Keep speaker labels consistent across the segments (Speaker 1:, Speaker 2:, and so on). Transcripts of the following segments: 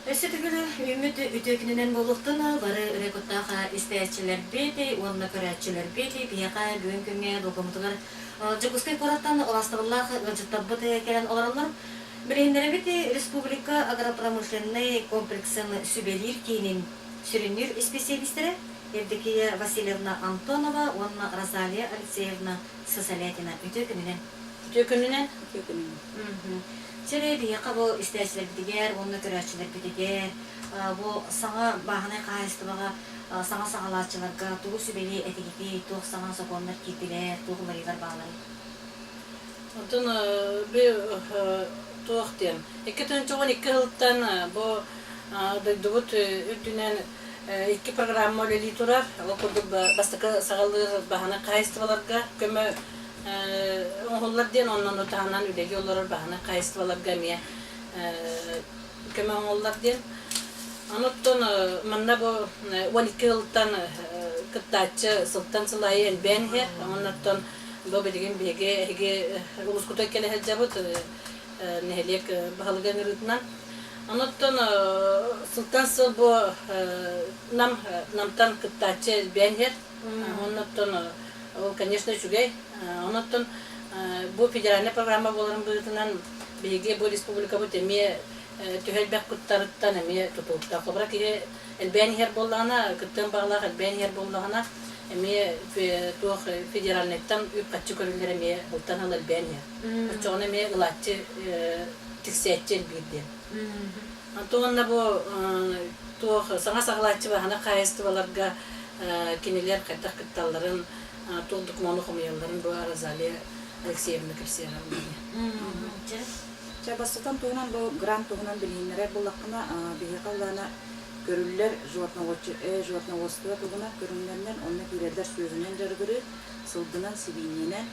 Speaker 1: Өссө төгүл үүммүт үтүө күнүнэн буолуохтун бары өрө куттаах истээччилэрбит уонна көрөөччүлэрбит биһиэхэ бүгүн күҥҥэ долгуммутугар Дьокуускай куораттан убаастабыллаах ыалдьыттарбыт кэлэн олороллор. Билиһиннэрэбит республика агропромышленнай комплексын сүбэлиир киинин сүрүннүүр исписэлиистэрэ Евдокия Васильевна Антонова уонна Розалия Алексеевна Сысолятина. Үтүө күнүнэн!
Speaker 2: Үтүө күнүнэн!
Speaker 3: Үтүө күнүнэн!
Speaker 1: Сэрэ биһиэхэ бу истээччилэрбитигэр уонна көрөөччүлэрбитигэр бу саҥа бааһынай хаһаайыстыбаҕа саҥа саҕалааччыларга тугу сүбэлиэ этигитий, туох саҥа сокуоннар киирдилэр, туох уларыйыылар баалларый?
Speaker 2: Оттон бу туох диэн 2012 сылтан бу дойдубут үрдүнэн икки программа үлэлии турар. Ол курдук бастакы саҕалыыр баһынай хаһаайыстыбаларга көмө оҥоһуллар диэн оннун таһынан үлэлии олорор баһынай хаһаайыстыбаларга эмиэ көмө оҥоһуллар диэн. Онуттан манна бу 12 сылтан кыттааччы сылтан сыл аайы элбээн иһэр. Оннуттан бу билигин биһиги эһиги улуускутугар кэлэ сылдьабыт нэһилиэк баһылыга ыҥырыытынан. Онуттан сылтан сыл бу Нам Намтан кыттааччы элбээн иһэр. Оннуттан ол, конечно, үчүгэй. Онуттан бу федеральнай программа буоларын быһыытынан биһиги бу республикабыт эмиэ төһө элбэх кыттарыттан эмиэ тутулуктаах. Холобура, киһи элбээн иһэр буоллаҕына, кыттыан баҕалаах элбээн иһэр буоллаҕына, эмиэ туох федеральнайтан үп-харчы көрүллэр эмиэ ылтан ыл элбээн иһэр. Оччоҕуна эмиэ ылааччы тиксээччи элбиир диэн. Онтон уонна бу туох саҥа саҕалааччы баһана хаһаайыстыбаларга кинилэр хайдах кытталларын, туох докумуону хомуйалларын бу Розалия Алексеевна кэпсиэҕэ.
Speaker 3: Чэ, бастатан туһунан бу грант туһунан билиһиннэрэр буоллаххына, биһиэхэ ыллаана көрүллэр животноводство туһунан көрүҥнэринэн онно киирэллэр сүөһүнэн дьарыгырыы, сылгынан, сибиинньэнэн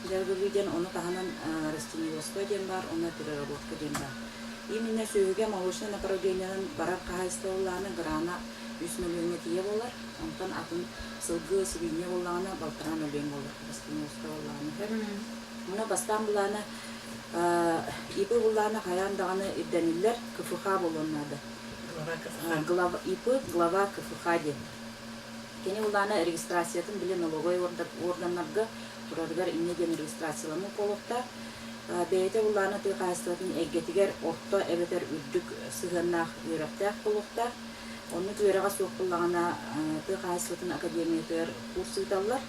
Speaker 3: дьарыгырыы диэн, ону таһынан растениеводство диэн баар, онно переработка диэн баар. Именно сүөһүгэ молочнай направлениенан барар хаһаайыстыба буоллаҕына грана үс мөлүйүөҥҥэ тиийэ буолар. Онтон атын сылгы, сибиинньэ буоллаҕына балтараа мөлүйүөн буолар растениеводство буоллаҕына. Онно бастаан былаана ИП буллаҕына хайаан даҕаны ирдэниллэр КФХ буолуон наада.
Speaker 2: Глава КФХ.
Speaker 3: Глава ИП, глава КФХ диэн. Кини буллаҕына регистрациятын били налоговай органнарга турарыгар инньэ диэн регистрацияламмыт буолуохтаах. Бэйэтэ буллаҕына тыа хаһаайыстыбатын эйгэтигэр орто эбэтэр үрдүк сыһыаннаах үөрэхтээх буолуохтаах. Оннук үөрэҕэ суох буоллаҕына тыа хаһаайыстыбатын академиятыгар курс ыыталлар.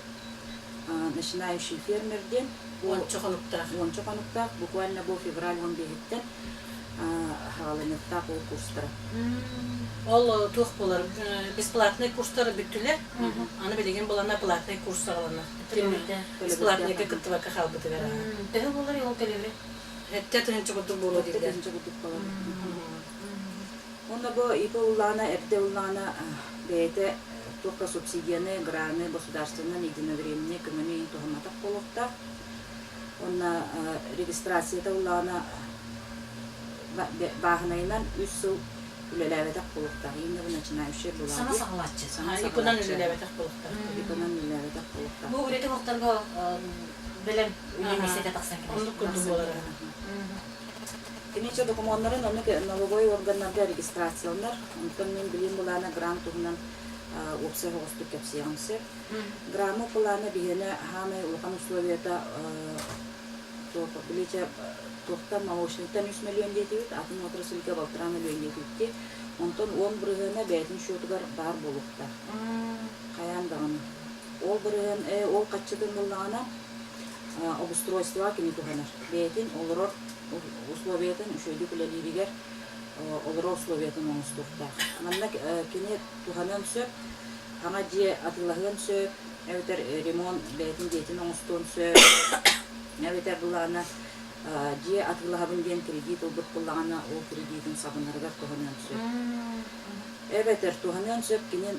Speaker 3: Начинающий фермер диэн.
Speaker 2: Уонча хонуктаах.
Speaker 3: Уонча хонуктаах. Буквально бу февраль 15-тэн хааланыахтаах ол курстара.
Speaker 2: Ол туох буолар? Бесплатный курстар бүттүлэр. Аны билигин булана платный курс саҕаланар. Бесплатныйга кыттыбакка хаалбытыгар.
Speaker 1: Төһө буолар ол төлөбүрэ?
Speaker 2: Сэттэ тыһыынча курдук буолуо
Speaker 3: Сэттэ
Speaker 2: дииллэр.
Speaker 3: тыһыынча курдук буолар. Уонна бу ИП ыллаҕына, эрдэ ыллаҕына бэйэтэ туохха субсидияны, граны, государственнай единовременнай көмөнү иһин туһамматах буолуохтаах. Уонна регистрацията ыллаҕына бааһынайынан үс сыл үлэлээбэтэх буолуохтаах. Именно бу начинающая была.
Speaker 1: Саҥа саҕалааччы.
Speaker 3: Саҥа
Speaker 2: ИП-нан
Speaker 3: саҕалааччы.
Speaker 2: үлэлээбэтэх буолуохтаах.
Speaker 3: ИП-нан үлэлээбэтэх буолуохтаах.
Speaker 1: Бу үлэтэ охторго бэлэм үлэ миэстэтэ тахсан кэлэр.
Speaker 2: Оннук курдук буолар.
Speaker 3: Кини чэ докумуоннарын оннук налоговай органнарга регистрацияланар. Онтон мин билим былаана грант туһунан уопсай оҕустук кэпсиэҕим сөп. Грамма былаана биһиэнэ хаамай улахан условията били чэ туохтан молочныйтан үс мөлүйүөн диэтибит, атын отрасльга балтараа мөлүйүөн диэтибит. Онтон уон бырыһыана бэйэтин счетугар баар буолуохтаах. Хайаан даҕаны. Ол бырыһыан ол хаччытын ыллаҕына обустройствоҕа кини туһанар. Бэйэтин олорор условиятын үчүгэйдик үлэлииригэр олорор условиятын оҥостуохтаах. Манна кини туһаныан сөп, саҥа дьиэ атыылаһыан сөп, эбэтэр ремонт бэйэтин дьиэтин оҥостуон сөп, эбэтэр былаана дьиэ атыылаһабын диэн кредит ылбыт буоллаҕына, ол кредитин сабынарыгар туһаныан сөп. Эбэтэр туһаныан сөп кини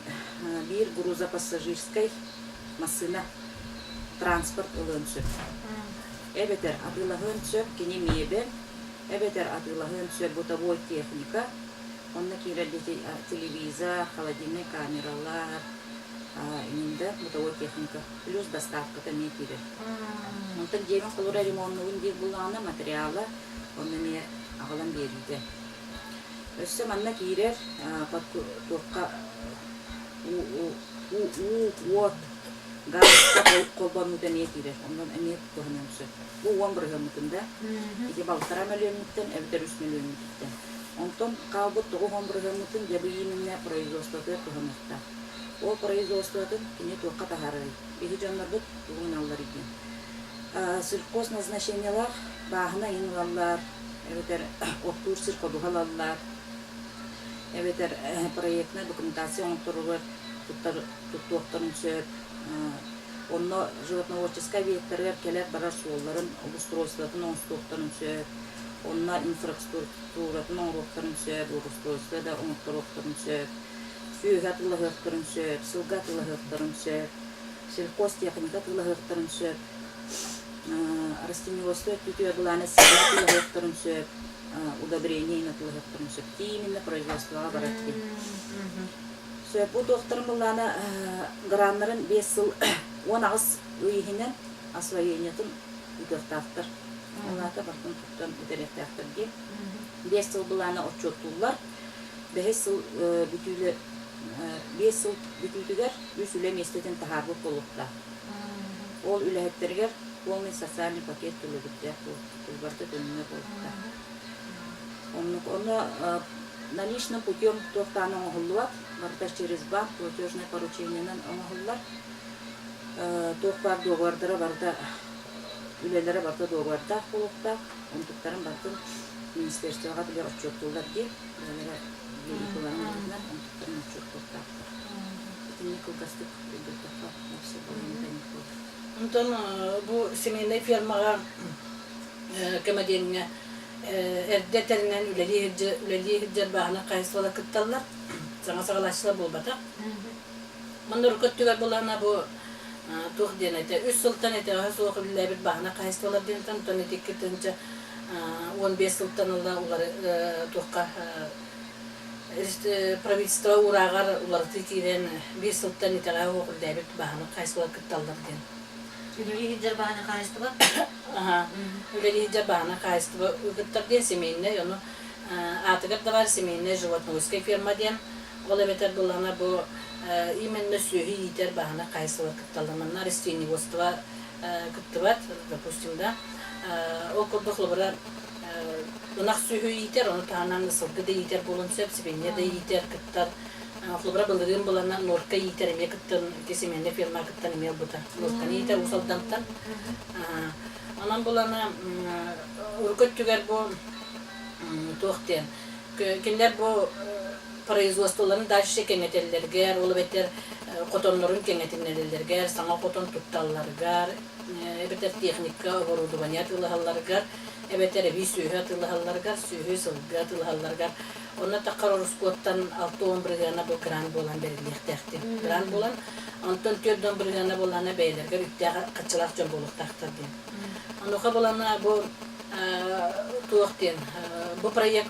Speaker 3: биир грузопассажирскай массыына транспорт ылыан сөп. Эбэтэр атыылаһыан сөп кини миэбэл, эбэтэр атыылаһыан сөп бытовой техника, онно киирэр телевизор, холодильнай камералар, инде бытовой техника, плюс доставката эмиэ киирэр. Онтон дьиэбин холура ремоннугун диир буоллаҕына материала онно эмиэ аҕалан биэриитэ. Өссө манна киирэр туохха уу, уот, гааска холбонуута эмиэ киирэр. Онон эмиэ туһаныан сөп. Бу 10 бырыһыаммытын да, ити 1,5 мөлүөммүттэн эбэтэр 3 мөлүөммүтүттэн. Онтон хаалбыт 90 бырыһыаммытын дьэ бу именно производствотыгар туһаныахтаах. Ол производствотын кини туохха таһаарарый? Биһи дьоннорбут тугу гыналлар диэн. Сельхозназначениелаах бааһына иһин ылаллар, эбэтэр оттуур сир ходуһа ылаллар, эбэтэр проектнай документация оҥотторугар туттар туттуохтарын сөп. Онно животноводческай объектарыгар кэлэр-барар суолларын обустройствотын оҥостуохтарын сөп, онно инфраструктуратын оҥоруохтарын сөп, благоустройство да оҥотторуохтарын сөп, сүөһү атыылаһыахтарын сөп, сылгы атыылаһыахтарын сөп, сельхозтехника атыылаһыахтарын сөп, растениеводство өттүтүгэр былаана сири атыылаһыахтарын сөп, удобрение атыылаһыахтарын сөп. Именно производствоҕа барар диэн. Сөп, бу туохтарын былаана граннарын 5 сыл 18 ый иһинэн освоениетын ыытыахтаахтар. Ол аата барытын туттан бүтэриэхтээхтэр диэн. 5 сыл былаана отчуоттууллар. Бэһис сыл бүтүүлэ 5 сыл бүтүүтүгэр үс үлэ миэстэтин таһаарбыт буолуохтаах. Ол үлэһиттэригэр полный социальный пакет төлөбүрдээх барыта төлөнөр буолуохтаах. Оннук онно наличным путем туохтаан оҥоһуллубат, барыта через банк платежное поручениенан оҥоһуллар. Туох баар дуогабардара барыта үлэлэрэ барыта дуогабардаах буолуохтаах. Онтуктарын барытын министерствоҕа били отчуоттууллар дии. Бэйэлэрэ били быһыытынан онтуктарын отчуоттуохтаахтар. Итинник кылгастык өйдөттөххө уопсай балаһыанньата инник буолар.
Speaker 2: Онтон бу семейнай фермаҕа көмө диэҥҥэ эрдэ тэринэн үлэлии сылдьар бааһынай хаһаайыстыбалар кытталлар. Саҥа саҕалааччылар буолбатах. Манна урукку өттүгэр былаана бу туох диэн этэ, 3 сылтан итэҕэһэ суох үлэлээбит бааһынай хаһаайыстыбалар диэнтэн, онтон ити 2015 сылтан ыла улары туохха правительство уурааҕар уларытыы киирэн 1 сылтан итэҕэһэ суох үлэлээбит бааһынай хаһаайыстыбалар кытталлар диэн.
Speaker 1: Үлэлии сылдьар бааһынай хаһаайыстыба?
Speaker 2: Аха, үлэлии сылдьар бааһынай хаһаайыстыба кыттар диэн семейнэй, ону аатыгар да баар семейнай животноводскай ферма диэн. Ол эбэтэр былаана бу именно сүөһү иитэр бааһынай хаһаайыстыбалар кытталлар. Манна растениеводство кыттыбат, допустим, да. Ол курдук холобура ынах сүөһү иитэр, ону таһынан сылгы да иитэр буолуон сөп, сибиинньэ да иитэр, кыттар. Холобура былырыын былана норка иитэр эмиэ кыттан, ити семейнай ферма кыттан эмиэ ылбыта. Норканы иитэр Уус Алдантан. Онон булана урукку өттүгэр бу туох диэн кинилэр бу производстволарын дальше кэҥэтэллэригэр, ол эбэтэр хотоннорун кэҥэтиннэрэллэригэр, саҥа хотон тутталларыгар, эбэтэр техника, оборудование атыылаһалларыгар, эбэтэр эбии сүөһү атыылаһалларыгар, сүөһү, сылгы атыылаһалларыгар, онно таххар ороскуоттан 60 бырыһыана бу грант буолан бэриллиэхтээхтин. Грант буолан, онтон 40 бырыһыана буоллаҕына бэйэлэригэр үптээх хаччылаах дьон буолуохтаахтар диэн. Онуоха булана бу туох диэн бу проект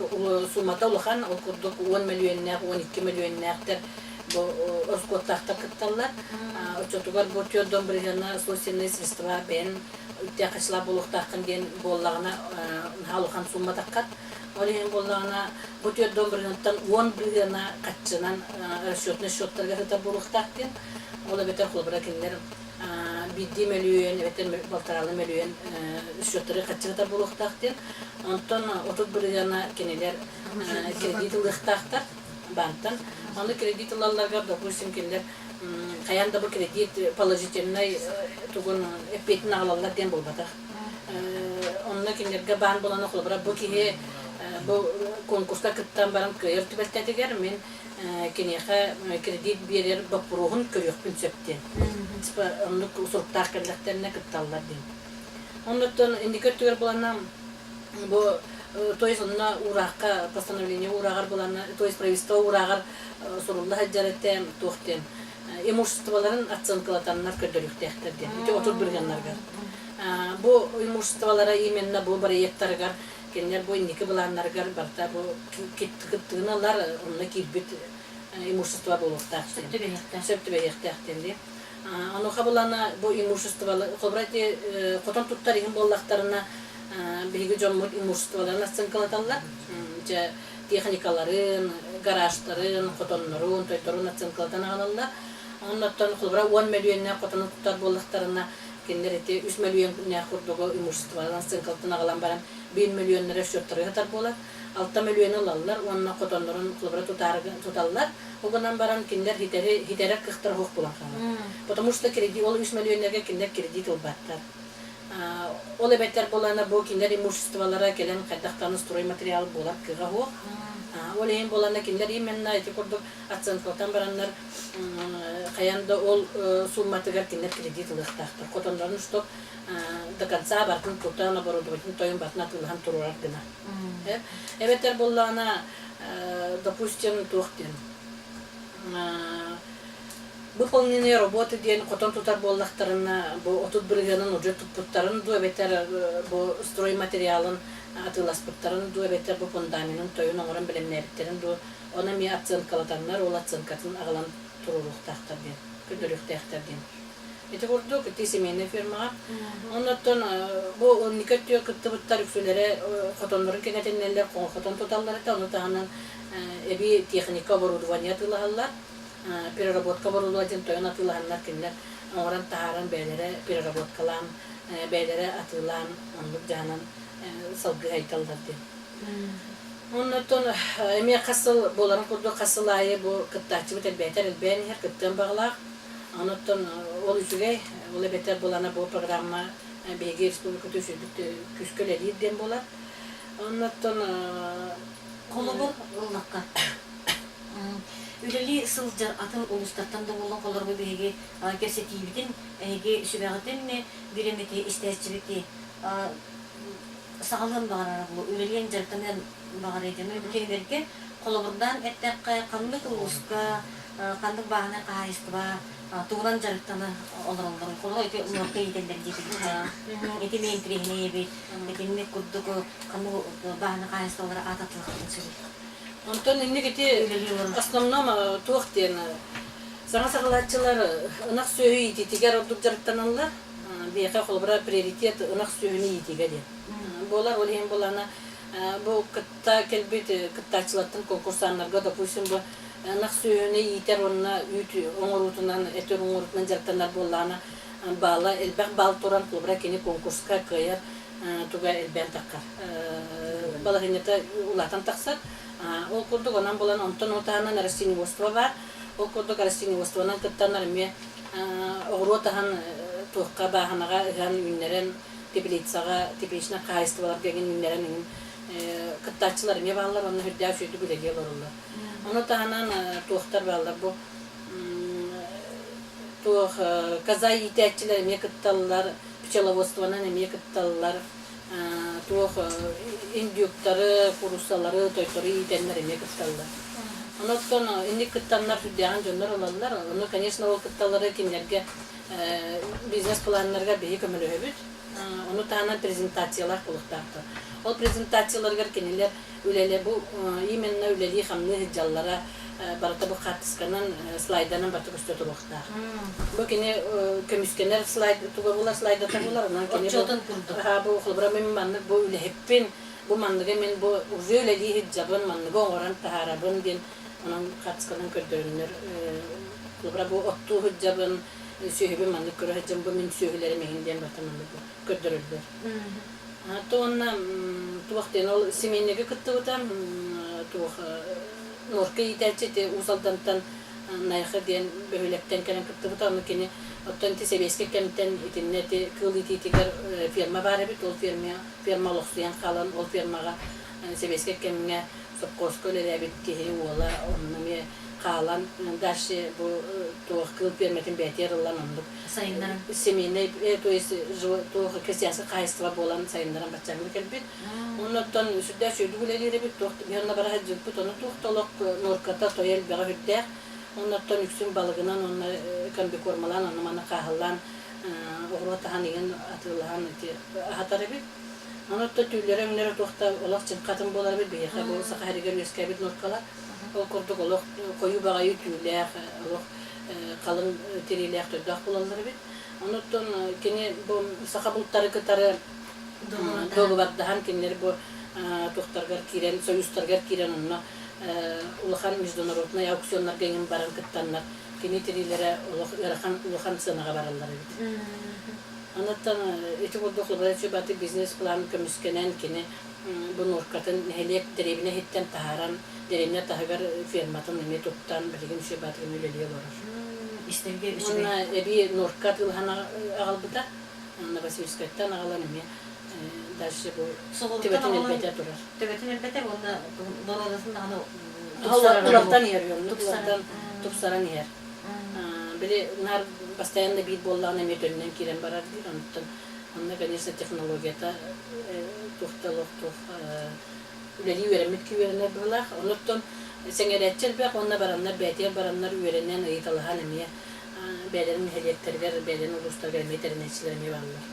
Speaker 2: суммата улахан, ол курдук 10 мөлүйүөннээх, 12 мөлүйүөннээхтэр бу ороскуоттаахтар кытталлар. Оччотугар бу 40 бырыһыана собственные средства бэйэн үптээх хаччылаах буолуохтааххын диэн буоллаҕына наһаа улахан сумма таххат. Ол иһин буоллаҕына бу 40 бырыһыантан 10 бырыһыана хаччынан расчетный счеттарга сытар буолуохтаах диэн. Ол эбэтэр холобура кинилэр 1 мөлүйүөн эбэтэр 1,5 мөлүйүөн счеттары хаччыгытар буолуохтаах диэн. Онтон 30 бырыһыана кинилэр кредит ылыахтаахтар баантан. Аны кредит ылалларыгар, допустим, кинилэр хайаан да бу кредит положительнай тугун эппиэтин аҕалаллар диэн буолбатах. Онно кинилэргэ баан булан холобура бу киһи бу конкурска кыттан баран кыайар түбэлтэтигэр мин киниэхэ кредит биэрэр боппуруоһун көрүөхпүн сөп диэн. Типа оннук суруктаах кэллэхтэринэ кытталлар диэн. Оннуттан инники өттүгэр буланна бу то есть онно уураахха постановление уурааҕар буланна то есть правительство уурааҕар сурулла сылдьар этэ туох диэн имуществоларын оценкалатаннар көрдөрүөхтээхтэр диэн ити 30 бырыһыаннарыгар. Бу имуществолара именно бу проекттарыгар кинилэр бу инники былааннарыгар барыта бу кыттыыны ылар онно киирбит имущество буолуохтаах
Speaker 1: Сөп түбэһиэхтээх.
Speaker 2: Сөп түбэһиэхтээх диэн дии. Онуоха былаана бу имуществолар холобура ити хотон туттар иһин буоллахтарына биһиги дьоммут имуществоларын оценкалаталлар. Дьэ. техникаларын, гаражтарын, хотоннорун, тойторун оценкалатан аҕалаллар. Оннуттан холобура 10 мөлүйүөннээх хотону тутар буоллахтарына, кинилэр ити 3 мөлүйүөннээх курдугу имуществоларын оценкалатан аҕалан баран, 1 мөлүйүөннэрэ счеттарыгар сытар буолар. 6 мөлүйүөнү ылаллар уонна хотоннорун холобура тутаары туталлар. Ол гынан баран кинилэр хитэри хитэрэр кыахтара суох буолан хаалар. Потому что кредит ол 3 мөлүйүөннэргэ кинилэр кредит ылбаттар. Ол эбэтэр буолана бу кинилэр имуществолара кэлэн хайдах даҕаны стройматериал буолар кыаҕа суох. Ол иһин буолана кинилэр именно ити курдук оценкалатан бараннар хайаан да ол сумматыгар кинилэр кредит ылыахтаахтар. Хотоннорун чтоб до конца барытын тутан, оборудование тойон барытын атыылаһан туруорар гына. Эбэтэр буоллаҕына, допустим, туох диэн выполненные работы диэн хотон тутар буоллахтарына, бу 30 бырыһыанын уже туппуттарын дуу, эбэтэр бу стройматериалын атыыласпыттарын дуу, эбэтэр бу фундаменын тойун оҥорон бэлэмнээбиттэрин дуу, ону эмиэ оценкалатаннар, ол оценкатын аҕалан туруоруохтаахтар диэн, көрдөрүөхтээхтэр диэн. Ити курдук, ити семейнай фермаҕа. Оннуттан бу онника өттүгэр кыттыбыттар үксүлэрэ хотоннорун кэҥэтиннэллэр, хотон туталлар этэ, ону таһынан эбии техника оборудование атыылаһаллар. Переработка оборудование диэн тойон атыылаһаннар кинилэр оҥорон таһааран бэйэлэрэ переработкалаан, бэйэлэрэ атыылаан оннук дьаһанан салгыы айдаллар диэн. Оннуттан эмиэ хас сыл буоларын курдук хас сыл аайы бу кыттааччыбыт элбээтэр элбээн иһэр, кыттыан баҕалаах. Онуттан ол үчүгэй, ол эбэтэр булана бу программа биһиги республиката үчүгүйдүк күүскэ үлэлиир диэн буолар. Оннуттан
Speaker 1: Холобур ыллахха, үлэлии сылдьар атын улуустартан да буоллун холобур биһиги кэпсэтиибитин, эһиги сүбэҕитин бириэмити истээччибити саҕалыан баҕарара буолуо, үлэлиэн дьарыктаныан баҕарар этим. Кинилэргэ холобурдаан эттэххэ, ханнык улууска, ханнык бааһынай хаһаайыстыба тугунан дьарыктана олороллорун, холобур, ити нуорка иитэллэр диэтигит. Ити эмиэ интэриэһинэй эбит. Итинник курдук ханнык бааһынай хаһаайыстыбалара аататыллыахтарын сөбүй?
Speaker 2: Онтон инник ити
Speaker 1: Үлэлии олорор.
Speaker 2: основном туох диэн саҥа саҕалааччылар ынах сүөһү иитиитигэр ордук дьарыктаналлар. Биһиэхэ холобура приоритет ынах сүөһүнү иитиигэ диэн буолар. Ол иһин буолана бу кытта кэлбит кыттааччылартан конкурсаннарга, допустим, бу ынах сүөһүнү иитэр уонна үүт оҥоруутунан, эт оҥоруутунан дьарыктанар буоллаҕына, баала элбэх баал туран, холобура кини конкурска кыайар туга элбээн таххар. Балаһыанньата улаатан тахсар. Ол курдук онон булан онтон ол таһынан растениеводство баар. Ол курдук растениеводствонан кыттаннар эмиэ оҕуруот аһын туохха бааһынаҕа ыһан үүннэрэн теплицаҕа, тепличнай хаһаайыстыбаларга эҥин үүннэрэн эҥин кыттааччылар эмиэ бааллар уонна сүрдээх үчүгэйдик үлэлии олороллор. Ону таһынан туохтар бааллар бу туох коза иитээччилэр эмиэ кытталлар, пчеловодствонан эмиэ кытталлар, туох индюктары, куруссалары, тойтору иитэннэр эмиэ кытталлар. Онон инник кыттаннар сүрдээҕин дьоннор ылаллар. Ону, конечно, ол кытталлары кинилэргэ бизнес-планнарыгар биһи көмөлөһөбүт. Ону таһынан презентациялаах буолуохтаахтар. Ол презентацияларыгар кинилэр үлэлэ бу именно үлэлии-хамныы сылдьаллара барыта бу хаартысканан, слайданан барыта көстө туруохтаах. Бу кини көмүскэнэр слайд туга буолар, слайдата буолар, онон кини
Speaker 1: Отчуотун курдук.
Speaker 2: Бу холобура мин маннык бу үлэһиппин, бу манныгы мин бу уже үлэлии сылдьабын, манныгы оҥорон таһаарабын диэн онон хаартысканан көрдөрөннөр холобура бу оттуу сылдьабын, сүөһүбүн маннык көрө сылдьабын, бу мин сүөһүлэрим иһин диэн барыта маннык көрдөрөллөр. То уонна туох диэн ол семейныйга кыттыбыта туох норка иитээччи ити Уус Алдантан Найахы диэн бөһүөлэктэн кэлэн кыттыбыта. Ону кини оттон ити сэбиэскэй кэмтэн итиннэ ити кыыл иитиитигэр ферма баар эбит. Ол ферма ферма олохсуйан хаалан ол фермаҕа сэбиэскэй кэмҥэ сопхуоска үлэлээбит киһи уола онно эмиэ хаалан дальше бу туох кыыл фермэтин бэйэтигэр ылан оннук
Speaker 1: сайыннаран
Speaker 2: семейный то есть туох крестьянское хаһаайыстыба буолан сайыннаран баччааҥҥа кэлбит. Оннуттан сүрдээх үчүгэйдик үлэлиир эбит, туох онно бара сылдьыбыппыт, ону туох да олох нуорката тойо элбэҕэ сүрдээх. Оннуттан үксүн балыгынан уонна комбикормалаан онно маны хааһылаан оҕуруот аһан иҥин атыылаһан ити аһатар эбит. Онуттан түүллэрэ өҥнөрө туох да олох чыҥхатын буолар эбит биһиэхэ бу саха сиригэр үөскээбит нуоркалар. Ол курдук олох хойуу баҕайы түүлээх, олох халыҥ тириилээх төрдөөх буолаллар эбит. Онуттан кини бу саха бултары кытары дуогабардаһан кинилэр бу. туохтарыгар киирэн, союзтарыгар киирэн онно улахан международнай аукционнарга иҥин баран кыттаннар, кини тириилэрэ олох ыарахан улахан сыанаҕа бараллар эбит. Онуттан ити курдук Лабыренчий Батый бизнес-план көмүскэнэн кини бу нуоркатын нэһилиэк дэриэбинэ иһиттэн таһааран, дэриэбинэ таһыгар ферматын эмиэ туттан, билигин Үчүгэй Баатырын үлэлии олорор.
Speaker 1: Истэргэ үчүгэй.
Speaker 2: Уонна эбии нуорка атыылаһан аҕалбыта. Новосибирскайтан аҕалан эмиэ дальше бу төбөтүн элбэтэ турар.
Speaker 1: Төбөтүн элбэтэ уонна боруодатын даҕаны
Speaker 2: тупсаран иһэр, тупсаран тупсаран иһэр. Били наар постоянно биир буоллаҕына эмиэ төннөн киирэн барар диир. Онтон онно, конечно, технологията туох да олох туох үлэлии үөрэммит киһи үөрэнэр быһыылаах. Онуттан сэҥээрээччи элбэх уонна бараннар бэйэтигэр бараннар үөрэнэн, ыйыталаһан эмиэ бэйэлэрин нэһилиэктэригэр, бэйэлэрин улуустарыгар эмиэ тэринээччилэр эмиэ бааллар.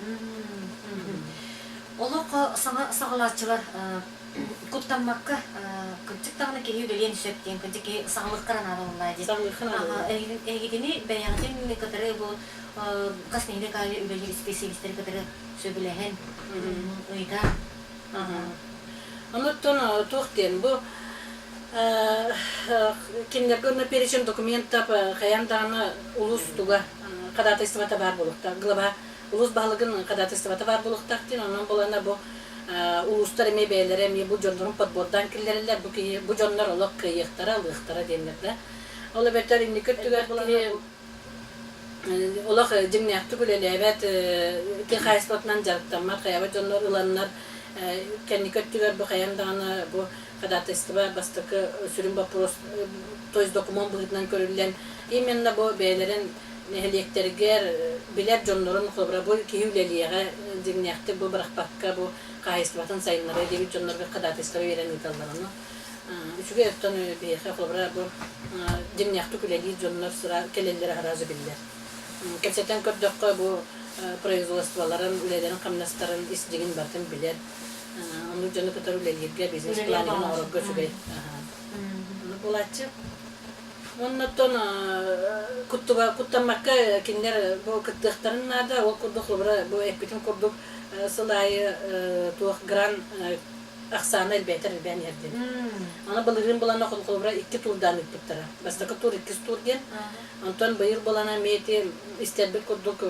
Speaker 1: Олох саҥа саҕалааччылар куттаммакка кырдьык даҕаны киһи үлэлиэн сөп диэн кырдьык киһи саҥалыахха наада буоллаа дии.
Speaker 2: Саҥалыахха наада.
Speaker 1: Эһигитини бэйэҕитин кытары бу хас нэһилиэк аайы үлэлиир исписэлиистэри кытары сөбүлэһэн ыйытан.
Speaker 2: Онуттан туох диэн бу кинилэргэ онно перечень документов хайаан даҕаны улуус туга ходатайствота баар буолуохтаах. Глава улуус баһылыгын ходатайствота баар буолуохтаах диэн онон булана бу улуустар эмиэ бэйэлэрэ эмиэ бу дьоннорун подбордаан киллэрэллэр бу киһи бу дьоннор олох кыайыахтара ылыахтара диэннэр да ол эбэтэр инники өттүгэр киһи олох дьиҥнээхтик үлэлээбэт тыа хаһаайыстыбатынан дьарыктаммат хайабат дьоннор ыланнар кэнники өттүгэр бу хайаан даҕаны бу ходатайство бастакы сүрүн боппуруос то есть докумуон быһыытынан көрүллэн именно бу бэйэлэрин нэһилиэктэригэр билэр дьоннорун холобура бу киһи үлэлиэҕэ дьиҥнээхтик бу бырахпакка бу хаһаайыстыбатын сайыннарыа диэбит дьоннорго ходатайство биэрэн ыыталлар ону үчүгэй оттон биһиэхэ холобура бу дьиҥнээхтик үлэлиир дьоннор сыра кэлэллэрэ сразу биллэр кэпсэтэн көрдөххө бу производстволарын үлэлэрин хамнастарын ис дьиҥин барытын билэр оннук дьону кытары үлэлииргэ бизнес планын оҥорорго үчүгэй оннук буолааччы Оннуттан куттуба куттаммакка кинилэр бу кыттыахтарын наада. Ол курдук холобура бу эппитим курдук сыл аайы туох гран ахсаана элбээтэр элбээн иһэр диэн. Аны былырыын булана холобура икки туурдаан ыыппыттара. Бастакы тур, иккис тур диэн. Онтон быйыл булана эмиэ ити истэрбит курдук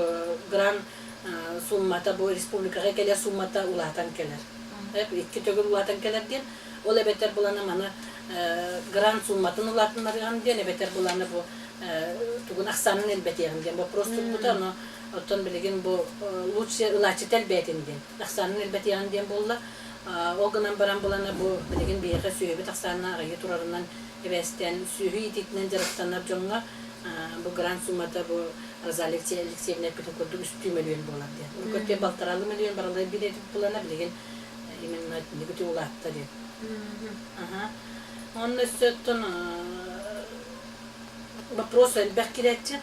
Speaker 2: гран суммата бу республикаҕа кэлэр суммата улаатан кэлэр. Икки төгүл улаатан кэлэр диэн. Ол эбэтэр булана маны грант сумматын улаатыннарыаҕым диэн эбэтэр буланы бу тугун ахсаанын элбэтиэҕим диэн вопрос турбута ону оттон билигин бу лучше ылааччыта элбээтин диэн ахсаанын элбэтиэҕим диэн буолла ол гынан баран буланы бу билигин биһиэхэ сүөһүбүт ахсаана аҕыйыы турарынан эбээстээн сүөһү иитиитинэн дьарыктанар дьоҥҥо бу грант суммата бу Розалия Алексеевна эппитин курдук үстүү мөлүйүөн буолар диэн. Бу көттө балтараалы мөлүйүөн баралай биир этик булана билигин именно итинник улаатта диэн. Аха. Онно өссө оттон вопрос элбэх киирээччи.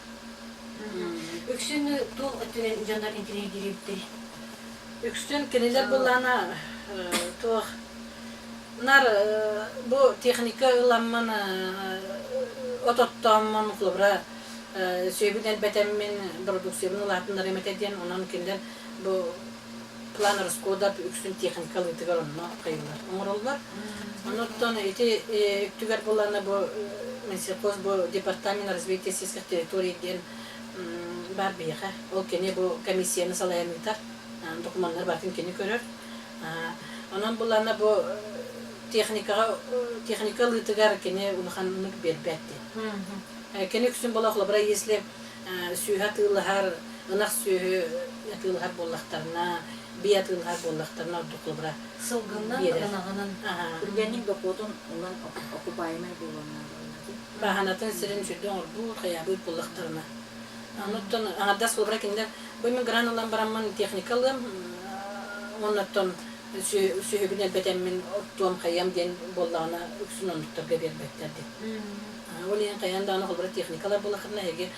Speaker 1: Үксүн туох өттүнэн дьоннор интириэһиргиирбиттэрий?
Speaker 2: Үксүн кинилэр былаана туох нар бу техника ыламмын от оттооммун холобура сүөбүн элбэтэммин продукциябын улаатыннарыам этэ диэн онон кинилэр бу план расхода үксүн техника ылыытыгар онно хайыллар оҥороллор. Онуттан ити өттүгэр булана бу Минсельхоз бу департамент развития сельских территорий диэн баар биһиэхэ. Ол кини бу комиссияны салайан ыытар. Докумуоннары барытын кини көрөр. Онон булана бу техникаҕа техника ылыытыгар кини улаханнык биэрбэт диэн. Кини үксүн була холобура если сүөһү атыылаһар ынах сүөһү атыылаһар буоллахтарына, бии атыылаһар буоллахтарына ордук холобура
Speaker 1: Сылгыннан,
Speaker 2: биэрэр.
Speaker 1: ынаҕынан.
Speaker 3: Түргэнник дохуотун ылан окупаемай буолуон наада.
Speaker 2: Бааһынатын сирин сүрдэ оҥорбут, хайаабыт буоллахтарына. Онуттан аҥардас холобура кинилэр бу мин гран ылан бараммын техника ылыам, оннуттан сүөһүбүн элбэтэммин оттуом хайыам диэн буоллаҕына үксүн оннуктарга биэрбэттэр диэн. Ол иһин хайаан даҕаны холобура техникалар буоллахтарына эһиги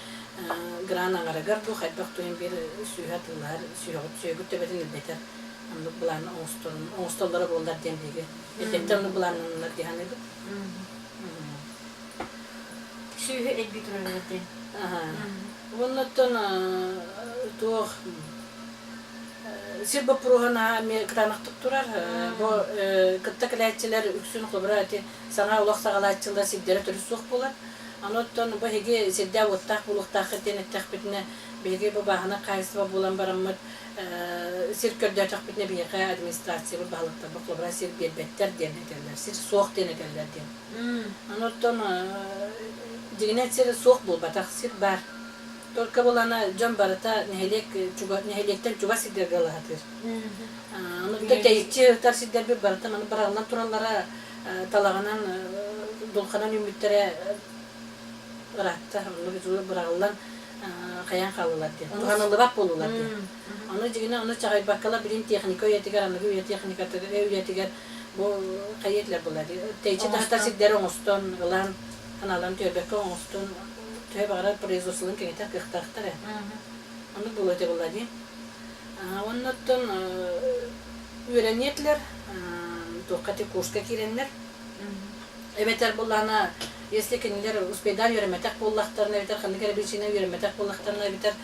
Speaker 2: гран аҥарыгар дуу хайдах туйан биир сүөһү атыылаһар сүөһүгүт сүөһүгүт төбөтүн элбэтэр оннук былаан оҥосторун оҥостоллоро буоллар диэн биһиги эрдэттэн оннук былааннаннар дии саныыбыт.
Speaker 1: Сүөһү элбии турар диэн.
Speaker 2: Уоннаттан туох Сир боппуруоһа наһаа эмиэ кытаанахтык турар. Бу кытта кэлээччилэр үксүн холобура ити саҥа олох саҕалааччылар сирдэрэ төрүт суох буолар. Аны оттон бу эһиги сирдээх-уоттаах буолуохтааххыт диэн эттэхпитинэ, биһиги бу бааһынай хаһаайыстыба буолан бараммыт сир көрдөөтөхпүтүнэ биһиэхэ администрациябыт баһылыктарбыт холобура сир биэрбэттэр диэн этэллэр, сир суох диэн этэллэр диэн. Аны оттон дьиҥинэн сир суох буолбатах, сир баар. Только булана дьон барыта нэһилиэк нэһилиэктэн чугас сирдэргэ ылаһатыыр. Ону тэйиччи ытар сирдэрбит барыта маны быраҕыллан тураллара талаҕынан дулханан үүммүттэрэ ыраатта. Онно быраҕыллан хайаан хааллылар диэн. Туһаныллыбат буоллулар диэн. Ону дьиҥинэн ону чаҕыйбаккалар билин техника үйэтигэр, аныгы үйэ техникатыгар үйэтигэр бу хайа этилэр буолла дии. Тэйиччи таһытар сирдэри оҥостон, ылан, ханааларын түөрбэккэ оҥостон төһө баҕарар производстволарын кэҥэтэр кыахтаахтар ээ. Оннук буолуо этэ буолла дии. Уонна оттон үөрэниэ этилэр, туохха ити курска киирэннэр. Эбэтэр буллаана, если кинилэр успейдаан үөрэммэтэх буоллахтарына, эбэтэр ханнык эрэ причина үөрэммэтэх буоллахтарына, эбэтэр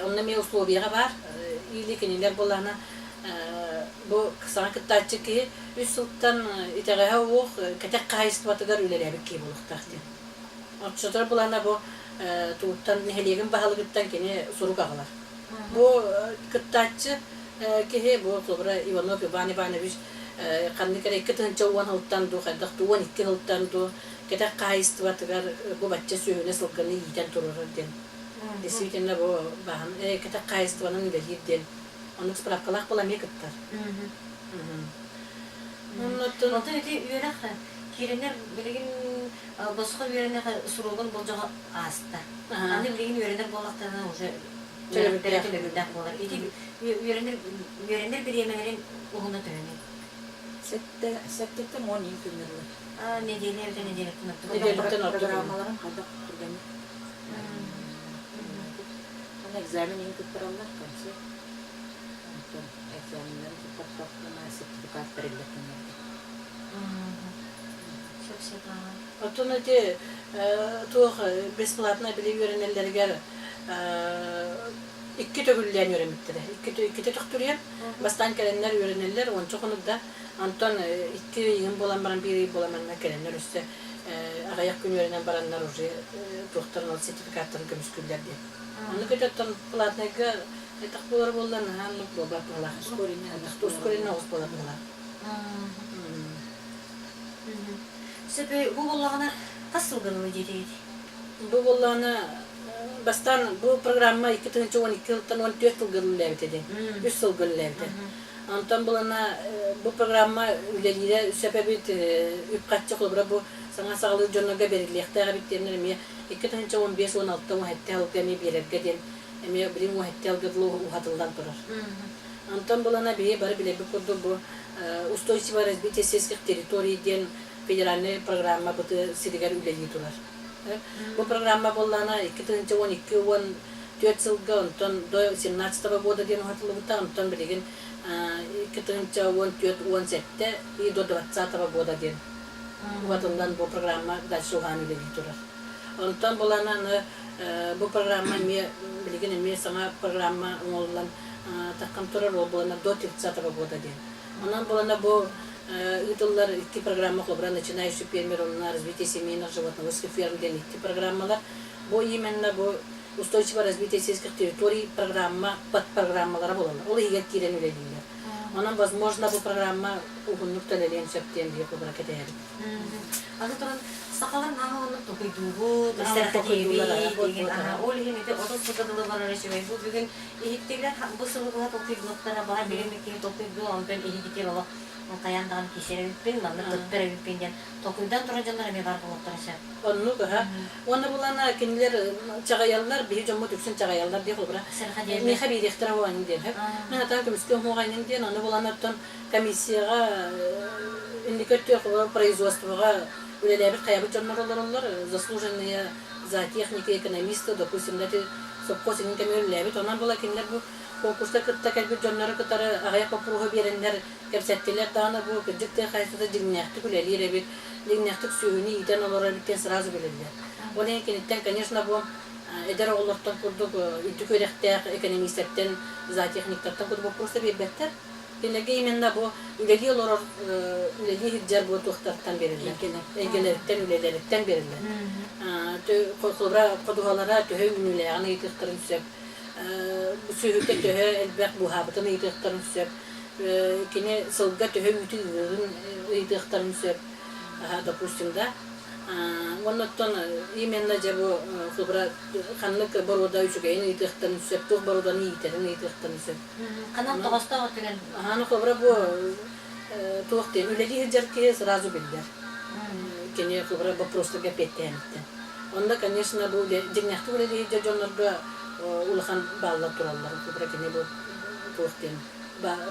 Speaker 2: онно эмиэ условияҕа баар, или кинилэр буллаана бу саҥа кыттааччы киһи үс сылтан итэҕэһэ уох кэтэх хаһаайыстыбатыгар үлэлээбит киһи буолуохтаах диэн. Оччотугар былаана бу тугуттан нэһилиэгин баһылыгыттан кини сурук аҕалар. Бу кыттааччы киһи бу холобура Иванов Иван Иванович ханнык эрэ 2010 сылтан дуу хайдах дуу 12 сылтан дуу кэтэх хаһаайыстыбатыгар бу бачча сүөһүнү сылгыны иитэн турарар диэн. Действительно бу баһан кэтэх хаһаайыстыбанан үлэлиир диэн оннук справкалаах була эмиэ кыттар.
Speaker 1: Онтон ити үөрэх киирэнэр билигин босхо үөрэнэх срогун болдьоҕо ааста. Аны билигин үөрэнэр буоллахтарына уже төлөбүрдээх төлөбүрдээх буолар. Ити үөрэнэр үөрэнэр бириэмэлэрин уһуна төһөнүй?
Speaker 3: Сэттэ сэттэттэн уон иин күннэрилэр.
Speaker 1: Неделя эбэтэр нэдиэлэттэн ордук.
Speaker 2: Нэдиэлэттэн ордук.
Speaker 3: Программаларын хайдах түргэнник Аны экзамен иһин туттараллар в конце. Онтон экзаменнарын туттартахтарына сертификат бэриллэр кинилэргэ.
Speaker 2: Оттон ити туох бесплатно били үөрэнэллэригэр икки төгүллээн үөрэммиттэрэ. Иккитэ төхтүрүйэн бастаан кэлэннэр үөрэнэллэр уонча хонук да онтон икки ыйын буолан баран биир ый буолан манна кэлэннэр өссө аҕыйах күн үөрэнэн бараннар уже туохтарын ол сертификаттарын көмүскүүллэр диэн. Ону көтөттөн платнайга этэх буолар буолла наһаа оннук буолбат быһыылаах. Ускоренный оҕус буолар быһыылаах.
Speaker 1: Сөп бу буоллаҕына хас сылганы диэтигит?
Speaker 2: Бу буоллаҕына бастаан бу программа 2012 сылтан 14 сылга үлэлээбитэ диэн. Үс сылга үлэлээбитэ. Онтон булана бу программа үлэлиирэ сөп эбит, үп-харчы холобура бу саҥа саҕалыыр дьоннорго бэриллиэхтээх эбит диэннэр эмиэ 2015 16 17 сылга эмиэ биэрэргэ диэн эмиэ билим 17 сылга дылы уһатыллан турар. Онтон булана биһи бары билэрбит курдук бу устойчивое развитие сельских территорий диэн федеральнай программа быты сиригэр үлэлии турар. Бу программа буоллаҕына 2012-14 сылга, онтон до 17 года диэн уһатыллыбыта, онтон билигин 2014-17 и до 20 года диэн уһатыллан бу программа дальше уһаан үлэлии турар. Онтон булан аны бу программа эмиэ билигин эмиэ саҥа программа оҥоһуллан таххан турар, ол булана до 30 года диэн. Онон булана бу ыытыллар икки программа холобура начинающий фермер уонна развитие семейных животноводческих ферм диэн икки программалар. Бу именно бу устойчивое развитие сельских территорий программа подпрограммалара буолаллар. Ол иһигэр киирэн үлэлииллэр. Онон, возможно, бу программа уһуннук төлөлүөн сөп диэн биһиги холобура кэтэһэбит.
Speaker 1: Аны туран, сахалар наһаа оннук толкуйдуубут, сэрэхэдийэбит деген ол иһин ити 30 сылга дылы барар үчүгэй. Бу бүгүн иһиттилэр, бу сылы быһа толкуйдуохтара, баҕар билин киһи толкуйдуо, онтон иһигитир олох хайаан даҕаны кисэр эбиппин, манна кыттар эбиппин диэн толкуйдаан турар дьоннор эмиэ баар буолуохтара сөп.
Speaker 2: Оннук аһа. Уонна булана кинилэр чаҕыйаллар, биһи дьоммут үксүн чаҕыйаллар диэх холобура. Миэхэ биэриэхтэрэ уонньу диэн. Мин атаан көмүскэ уһуоҕайнын диэн, ону булан оттон комиссияҕа инники өттүгэр производствоҕа үлэлээбит хайабыт дьоннор олороллор, заслуженные зоотехники, экономисты, допустим, эти сопхуос иҥин кэмигэр үлэлээбит. Онон була кинилэр бу конкурска кытта кэлбит дьоннору кытары аҕыйах боппуруоһу биэрэннэр кэпсэттилэр даҕаны бу кырдьык тыа хаһаайыстыбата дьиҥнээхтик үлэлиир эбит, дьиҥнээхтик сүөһүнү иитэн олорор эбит диэн сразу билэллэр. Ол иһин киниттэн, конечно, бу Эдэр оҕолортон курдук үрдүк үөрэхтээх экономистартан, зоотехниктартан курдук боппуруостар биэрбэттэр. Кинилэргэ именно бу үлэлии олорор, үлэлии сылдьар бу туохтартан биэрэллэр. Эйгэлэриттэн, үлэлэриттэн биэрэллэр. Холобура, ходуһалара төһө үүнүүлээҕин ыйытыахтарын сөп. Сүөһүтэ төһө элбэх буһаабытын ыйытыахтарын сөп. Кини сылга төһө үүтү ыырын ыйытыахтарын сөп. Допустим, да. Уонна оттон именно дьэ бу холобура ханнык боруода үчүгэйин ыйытыахтарын сөп, туох боруоданы иитэрин ыйытыахтарын сөп.
Speaker 1: Ханан тоҕостоох өттүнэн?
Speaker 2: Аны холобура бу туох диэн үлэлии сылдьар киһи сразу биллэр. Кини холобура вопростарга эппиэттээниттэн. Онно, конечно, бу дьиҥнээхтик үлэлии сылдьар дьоннорго улахан бааллар тураллар. Холобура кини бу туох диэн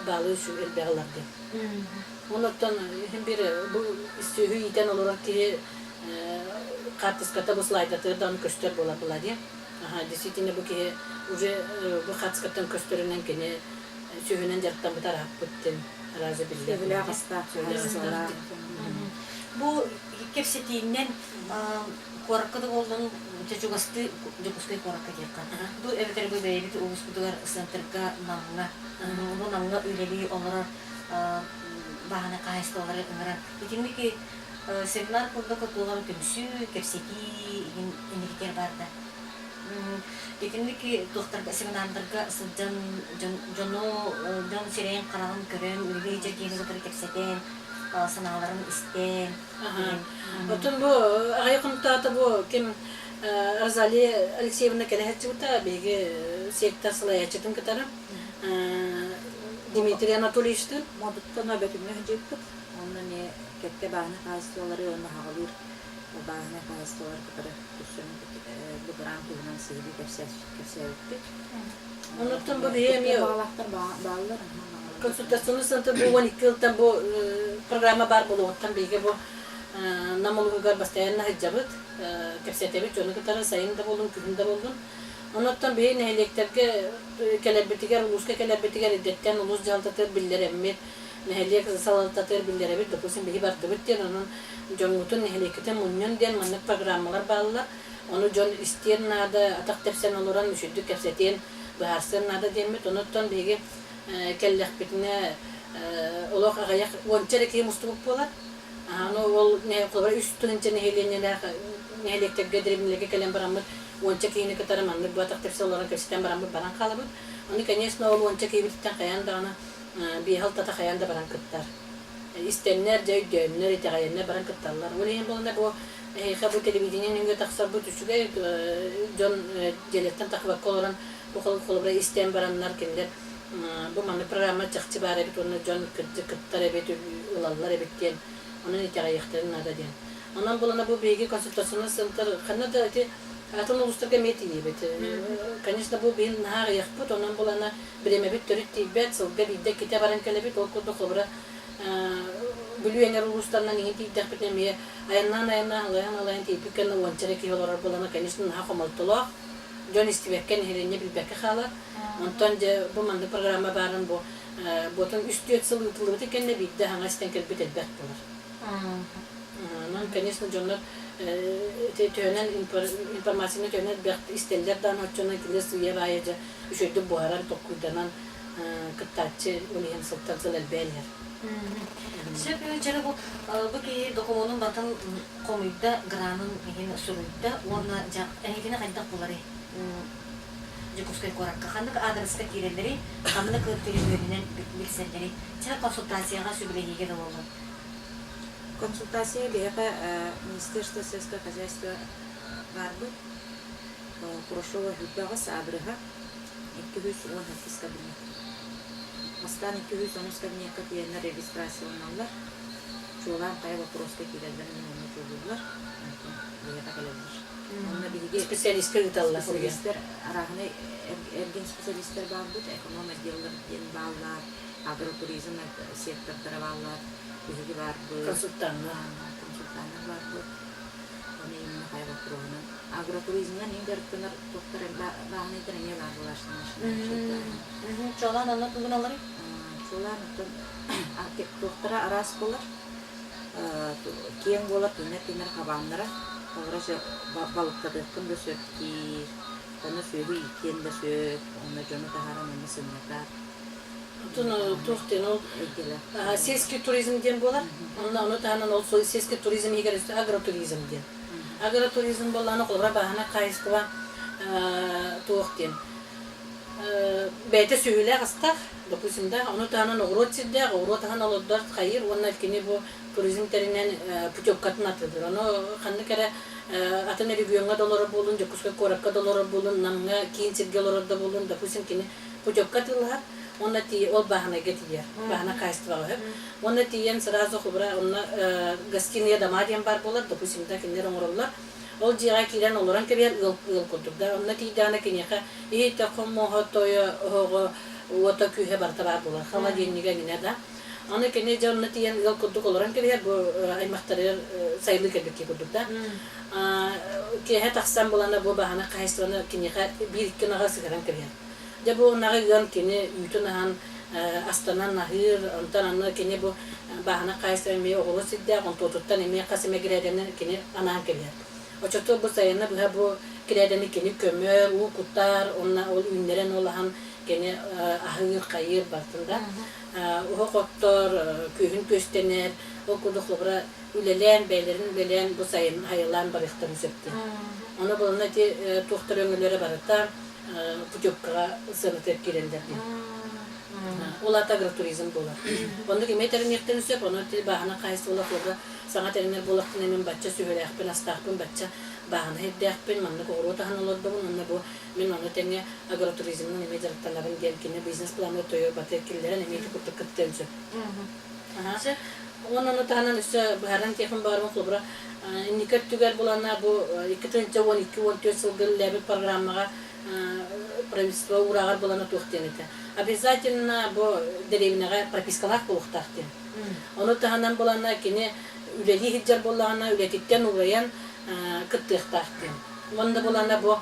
Speaker 2: баалы элбэҕи ылар диэн. Оннуттан иһин биир бу сүөһү иитэн олорор киһи хаартыската бу слайдатыгар даҕаны көстөр буолар буолаа дии. Аха, действительно бу киһи уже бу хаартыскаттан көстөрүнэн кини сүөһүнэн дьарыктаммыта ырааппыт диэн арааза биллэр.
Speaker 3: Сөбүлээх астаах,
Speaker 2: Сөбүлээх астаах.
Speaker 1: Бу кэпсэтииннэн куоракка да буоллун, чугастыы Дьокуускай куоракка диэххэ. Бу эбэтэр бу бэйэбит улууспутугар центрга Намҥа, бу Намҥа үлэлии олорор бааһынай хаһаайыстыбалары ыҥыран итинник семинар курдук туолан түмсүү, кэпсэтии иһин инникитигэр баар да. Итинник туохтарга семинардарга сылдьан дьону дьон сирэйин-хараҕын көрөн, үлэлии сылдьар киһини кытары кэпсэтэн, санааларын истэн.
Speaker 2: Оттон бу аҕай хонуктаата бу ким Розалия Алексеевна кэлэ сылдьыбыта биһиги сектор салайааччытын кытары Дмитрий Анатольевичтыын.
Speaker 3: Модуттан өбөтүҥҥэ сылдьыбыппыт. Онно эмиэ кэккэ бааһынай хаһаайыстыбалары уонна аҕалыыр бааһынай хаһаайыстыбалары кытары көрсөн бу грант туһунан сиһилии кэпсээбиппит.
Speaker 2: Онуттан бу биһи эмиэ
Speaker 3: баҕалаахтар бааллар.
Speaker 2: Консультационный центр бу 12 ылтан бу программа баар буолуоҕуттан биһиги бу Нам улууһугар постоянно сылдьабыт, кэпсэтэбит дьону кытары сайын да буоллун, күһүн да буоллун. Онуттан биһи нэһилиэктэргэ кэлэрбитигэр, улууска кэлэрбитигэр эрдэттэн улуус дьаһалтатыгар биллэрэммит, нэһилиэк салалтатыгар биллэрэбит, допустим, биһи бардыбыт диэн, онон дьоҥҥутун, нэһилиэккитин мунньун диэн маннык программалар бааллар. Ону дьон истиэн наада, атах тэпсэн олорон үчүгдүк кэпсэтиэн, быһаарсыан наада диэммит. Онуттан биһиги кэллэхпитинэ олох аҕыйах уонча эрэ киһи мустубут буолар. Аны ол холобура үс тыһыынча нэһилиэнньэлээх нэһилиэктэргэ, дэриэбинэлэргэ кэлэн бараммыт уонча киһини кытары маннык бу атах тэпсэ олорон кэпсэтэн бараммыт баран хаалабыт. Аны, конечно, ол уонча киһибититтэн хайаан даҕаны биэһэ алтата хайаан да баран кыттар. Истэннэр, дьэ өйдөөннөр, итэҕэйэннэр баран кытталлар. Ол иһин буолана бу эһиэхэ бу телевидение нөҥүө тахсарбыт үчүгэй дьон дьиэлэриттэн тахсыбакка олорон бу холобура истэн бараннар кинилэр бу маннык программа чахчы баар эбит уонна дьон кырдьык кыттар эбит, ылаллар эбит диэн онон итэҕэйиэхтэрин наада диэн. Онон булана бу биһиги консультационный центр ханна да ити атын улуустарга эмиэ тиийэбит. Конечно, бу биһин наһаа аҕыйахпыт, онон булана бириэмэбит төрүт тиийбэт, сылга биирдэ иккитэ баран кэлэбит, ол курдук холобура Бүлүү эҥэр улуустарынан иһин тиийдэхпитинэ эмиэ айаннаан-айаннаан алайан-алайан тиийбит кэннэ уонча эрэ киһи олорор буолана, конечно, наһаа хомолтолоох. Дьон истибэккэ, нэһилиэнньэ билбэккэ хаалар. Онтон дьэ бу маннык программа баарын бу буотун үс-түөрт сыл ыытыллыбытын кэннэ биирдэ аһаҥас истэн кэлбит элбэх буолар. Онон, конечно, дьоннор төһөнөн информацияны төһөнөн элбэх истэллэр даҕаны оччонон кинилэр сыыйа баайа дьэ үчүгэйдик буһаран, толкуйданан кыттааччы ол иһин сылтан сыл элбээн иһэр.
Speaker 1: Сөп дьэ бу бу киһи докумуонун барытын хомуйда, гранын иһин суруйда уонна дьэ эһигини хайдах буларый? Дьокуускай куоракка ханнык аадырыска киирэллэрий, ханнык төлөпүөнүнэн билсэллэрий? Чэ, консультацияҕа сөбүлэһиигэ да буоллун.
Speaker 3: Консультация биһиэхэ Министерство сельского хозяйства баарбыт. Курашова Хүлбэҕис аадырыһа 212 кабинет. Бастаан 210 кабинекка тиийэннэр регистрацияланаллар. Чуолаан хайа боппуруоска киирэллэрин онно чуолууллар. Онтон биһиэхэ кэлэллэр. Онно биһиги
Speaker 2: специалистка ыыталлар.
Speaker 3: Специалистар арааһынай эргин специалистар баарбыт, эконом отделлар диэн бааллар, агротуризм сектордара бааллар, биһиги баарбыт.
Speaker 2: Консультаннар.
Speaker 3: Консультаннар баарбыт. Оны именно хайа боппуруоһунан. Агротуризмынан ең дьарыктанар туохтар бааһынайдар эмиэ баар буолааччылар.
Speaker 1: Чуолаан онно тугуналарый?
Speaker 3: Чуолаан оттон туохтара араас буолар. Киэҥ буолар, кинилэр кинилэр хабааннара. Холобура, балыктатыаххын да сөп диир. Онно сүөһү ииттиэн да сөп, онно дьону таһааран эмиэ сынньатар.
Speaker 2: Отон туох диэн ол сельский туризм диэн буолар. Онно ону таһынан ол сельский туризм иһигэр өссө агротуризм диэн. Агротуризм буоллаҕына холобура бааһынай хаһаайыстыба туох диэн бэйэтэ сүөһүлээх астаах, допустим да, ону таһынан оҕуруот сирдээх, оҕуруот аһын олордор хайыыр уонна кини бу туризм тэринэн путевкатын атыылыыр. Ону ханнык эрэ атын региоҥҥа да олорор буоллун, Дьокуускай куоракка да олорор буоллун, Намҥа киин сиргэ олорор да буоллун, допустим, кини путевка атыылаһар уонна ол бааһынайга тиийэр, бааһынай хаһаайыстыбаҕа үһү. Уонна тиийэн сразу холобура онно гостиные дома диэн баар буолар, допустим, да кинилэр оҥороллор. Ол дьиэҕэ киирэн олорон кэбиһэр ыал, ыал курдук да. Онно тиийдэҕинэ киниэхэ иһитэ, хомуоһа, тойо, оһоҕо, уота, күүһэ барыта баар буолар. Холодильнига эҥинэ да. Аны кини дьэ онно тиийэн ыал курдук олорон кэбиһэр, бу аймахтарыгар сайылыы кэлбит курдук да. Киэһэ тахсан булана бу баһана хаһайыстыбаны киниэхэ биир-икки ынаҕы сыһыаран кэбиһэр. Дьэ бу ынаҕы ыан кини үүтүн аһан астанан аһыыр, онтон аны кини бу бааһына хаһайыстыба эмиэ оҕуруот сирдээх, онтуотуттан эмиэ хас эмэ гирээдэни кини анаан кэбиһэр. Оччотугар бу сайыны быһа бу кирээдэни кини көмөр, уу кутар, уонна ол үүннэрэн ол аһан кини аһыыр, хайыыр барытын да. Уһук оттор, күөһүн күөстэнэр, ол курдук холобура үлэлээн, бэйэлэрин үлэлээн бу сайын хайалаан барыахтарын сөп диэн. Ону булана ити туохтар өҥөлөрө барыта путевкаҕа сыанатыгар киирэллэр диэн. Ол аата агротуризм буолар. Оннук эмиэ тэриниэхтэрин сөп, ону ити бааһына хаһаайыстыбалаах уолга саҥа тэринэр буолахпына мин бачча сүһүрээхпин, астаахпын, бачча бааһына сирдээхпин, маннык оҕуруот аһын олордобун уонна бу мин ону тэҥэ агротуризмынан эмиэ дьарыктанабын диэн кини бизнес-планы тойор батыыр киллэрэн эмиэ ити курдук кыттыан сөп. Уонна ону таһынан өссө быһааран этиэхпин баҕарабын, холобура, инники өттүгэр булана бу 2012-14 сылга үлэлээбит программаҕа правительство уурааҕар булана туох диэн этэ. Обязательно бу дэриэбинэҕэ пропискалаах буолуохтаах диэн. Ону таһынан булана кини үлэлии сылдьар буоллаҕына үлэтиттэн уурайан кыттыахтаах диэн. Уонна булана бу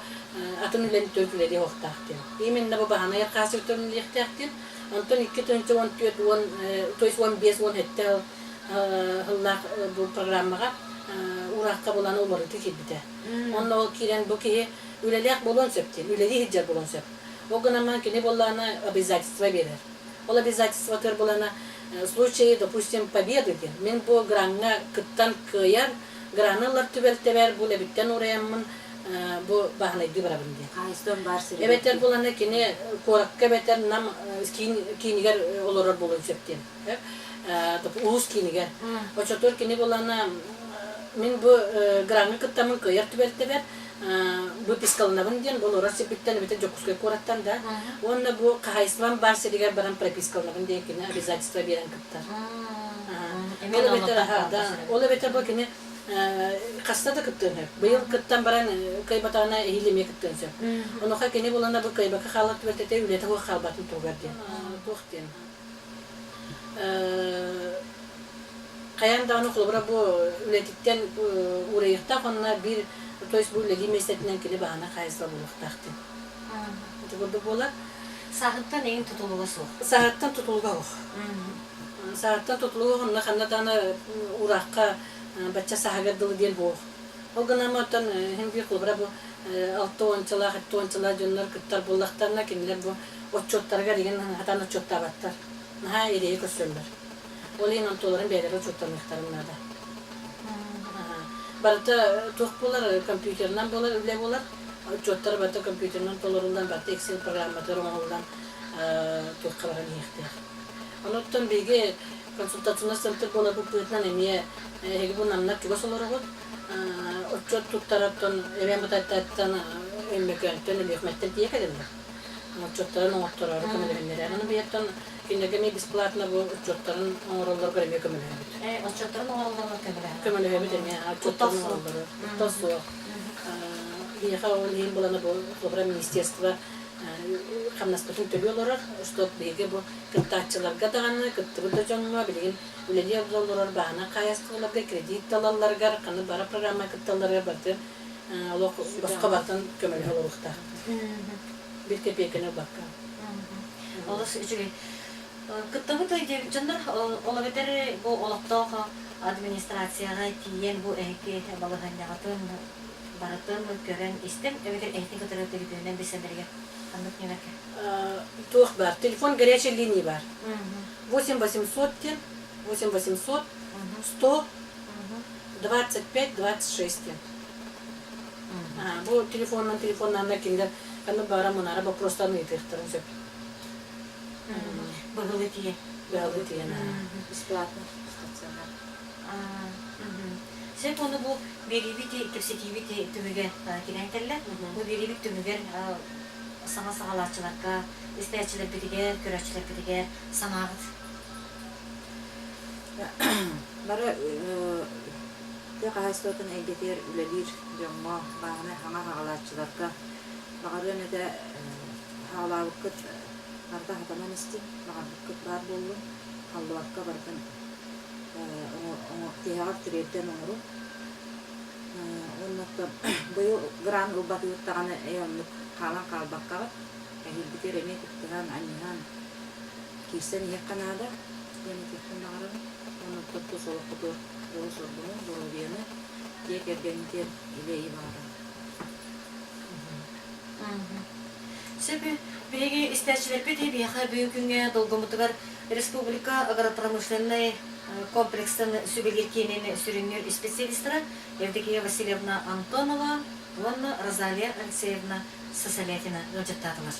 Speaker 2: атын үлэни төрүт үлэлиэ суохтаах диэн. Именно бу баһанайар хаасыктан үлэлиэхтээх диэн. Онтон 2014 уон, то есть 15 17 сыллаах бу программаҕа уураахха булан уларытыы киирбитэ. Онно ол киирэн бу киһи үлэлээх буолуон сөп диэн, үлэлии сылдьар буолуон сөп. Ол гынан кини буоллаҕына обязательство биэрэр. Ол обязательствотыгар булана в случае, допустим, победы диэн. Мин бу граҥҥа кыттан кыайар, граны ылар түбэлтэбэр бу үлэбиттэн уурайаммын бу бааһынайдыы барабын диэн.
Speaker 3: Хаһаайыстыбам баар сиригэр.
Speaker 2: Эбэтэр булана кини куоракка эбэтэр Нам киин киинигэр олорор буолуон сөп диэн. Улуус киинигэр. Оччотугар кини булана мин бу граҥҥа кыттаммын кыайар түбэлтэбэр выпискаланабын диэн бу олорор сирбиттэн эбэтэр Дьокуускай куораттан да уонна бу хаһаайыстыбам баар сиригэр баран пропискаланабын диэн кини обязательство биэрэн кыттар. Ол эбэтэр да, ол эбэтэр бу кини хаста да кыттыан сөп. Быйыл кыттан баран кыайбатаҕына эһиил эмиэ кыттыан сөп. Онуоха кини булана бу кыайбакка хаалар түбэлтэтэ үлэтэ суох хаалбатын туһугар диэн. Туох диэн. Хайаан даҕаны холобура бу үлэтиттэн уурайыахтаах уонна биир то есть бу үлэлии миэстэтинэн кини баһана хаһаайыстыба буолуохтаах диэн. Ити курдук буолар.
Speaker 1: Сааһыттан эҥин тутулуга суох.
Speaker 2: Сааһыттан тутулуга суох. Сааһыттан тутулуга онно ханна даҕаны уураахха бачча сааһыгар дылы диэн суох. Ол гынан оттон иһин биир холобура бу алта уончалаах, сэттэ уончалаах дьоннор кыттар буоллахтарына кинилэр бу отчуоттарыгар игин хатан отчуоттаабаттар. Наһаа эрэйи көрсөллөр. Ол иһин онтуларын бэйэлэрэ учуоттаныахтарын наада. Барыта туох буолар, компьютерынан буолар, үлэ буолар. Отчуоттар барыта компьютерынан толоруллан, барыта Excel программатыгар оҥоһуллан туохха баран иһиэхтээх. Онуттан биһиги консультационнай центр буоларбыт быһыытынан эмиэ эһиги бу намнар чугас олороҕут. Отчуот туттарартан, эбээн Бытайтаттан, Өймөкөөнтөн, Өлүөхүмэттэн тиийэ кэлэллэр. Отчуоттарын оҥоттороору көмөлөһүннэрэр. Аны быйаттан кинилэргэ эмиэ бесплатно бу отчуоттарын оҥороллоругар эмиэ көмөлөһөбүт.
Speaker 1: Отчуоттарын оҥороллоругар көмөлөһөбүт.
Speaker 2: Көмөлөһөбүт эмиэ отчуоттарын оҥороллоругар. Куттал суох. Биһиэхэ ол иһин булана бу холобура министерство хамнаспытын төлүү олорор, что биһиги бу кыттааччыларга даҕаны, кыттыбыт да дьоҥҥо билигин үлэлии олорор бааһынай хаһаайыстыбаларга кредит да ылалларыгар, ханнык бары программа кытталларыгар барытын олох босхо барытын көмөлөһө олоруохтаах. Биир кэпиэкэни ылбакка.
Speaker 1: Олус үчүгэй. Кыттабыт диэбит дьоннор ол эбэтэр бу олохтоох администрацияҕа тиийэн бу эһиги балаһыанньаҕытын. барытын көрөн истэн эбэтэр эһитин кытары төлөпүөнүнэн билсэллэригэр ханнык нүөмэргэ?
Speaker 2: Туох баар? Телефон горячей линии баар. 8 800 диэн, 8 800 100 25 26 диэн. Бу телефонунан телефоннааннар кинилэр ханнык баара мунара боппуруостарын ыйытыахтарын сөп.
Speaker 1: Быһылы тиийэн.
Speaker 2: Быһылы тиийэн.
Speaker 3: Бесплатно стационар.
Speaker 1: Сөп ону бу биэриибит кэпсэтиибит түмүгэ киирэн кэллэ. Бу биэриибит түмүгэр саҥа саҕалааччыларга, истээччилэрбитигэр, көрөөччүлэрбитигэр санааҕыт?
Speaker 3: Бары тыа хаһаайыстыбатын эйгэтигэр үлэлиир дьоҥҥо, бааһынай хаҥа хаҕалааччыларга баҕарыам этэ хаалаабыккыт барыта хатанан истиҥ, баҕарбыккыт баар буоллун, халлыбакка барытын тиһэҕэр тириэрдэн оҥорун. Уонна оттон быйыл грант ылбатыгыт даҕаны ээ оннук хаалан хаалбаккаҕыт, эһиилбитигэр эмиэ кыттыһан, анньыһан киирсэн иһиэххэ наада диэн этиэхпин баҕарабын. Уонна оттон тус олоххутугар дьолу-соргуну, доруобуйаны, дьиэ кэргэҥҥитигэр илэ-и баҕарабын.
Speaker 1: Сөп. Биһиги истээччилэрбит биһиэхэ бүгүн күҥҥэ долгуммутугар республика агропромышленнай комплексын сүбэлиир киинин сүрүннүүр специалистара Евдокия Васильевна Антонова уонна Розалия Алексеевна Сосолятина ыалдьыттаатылар.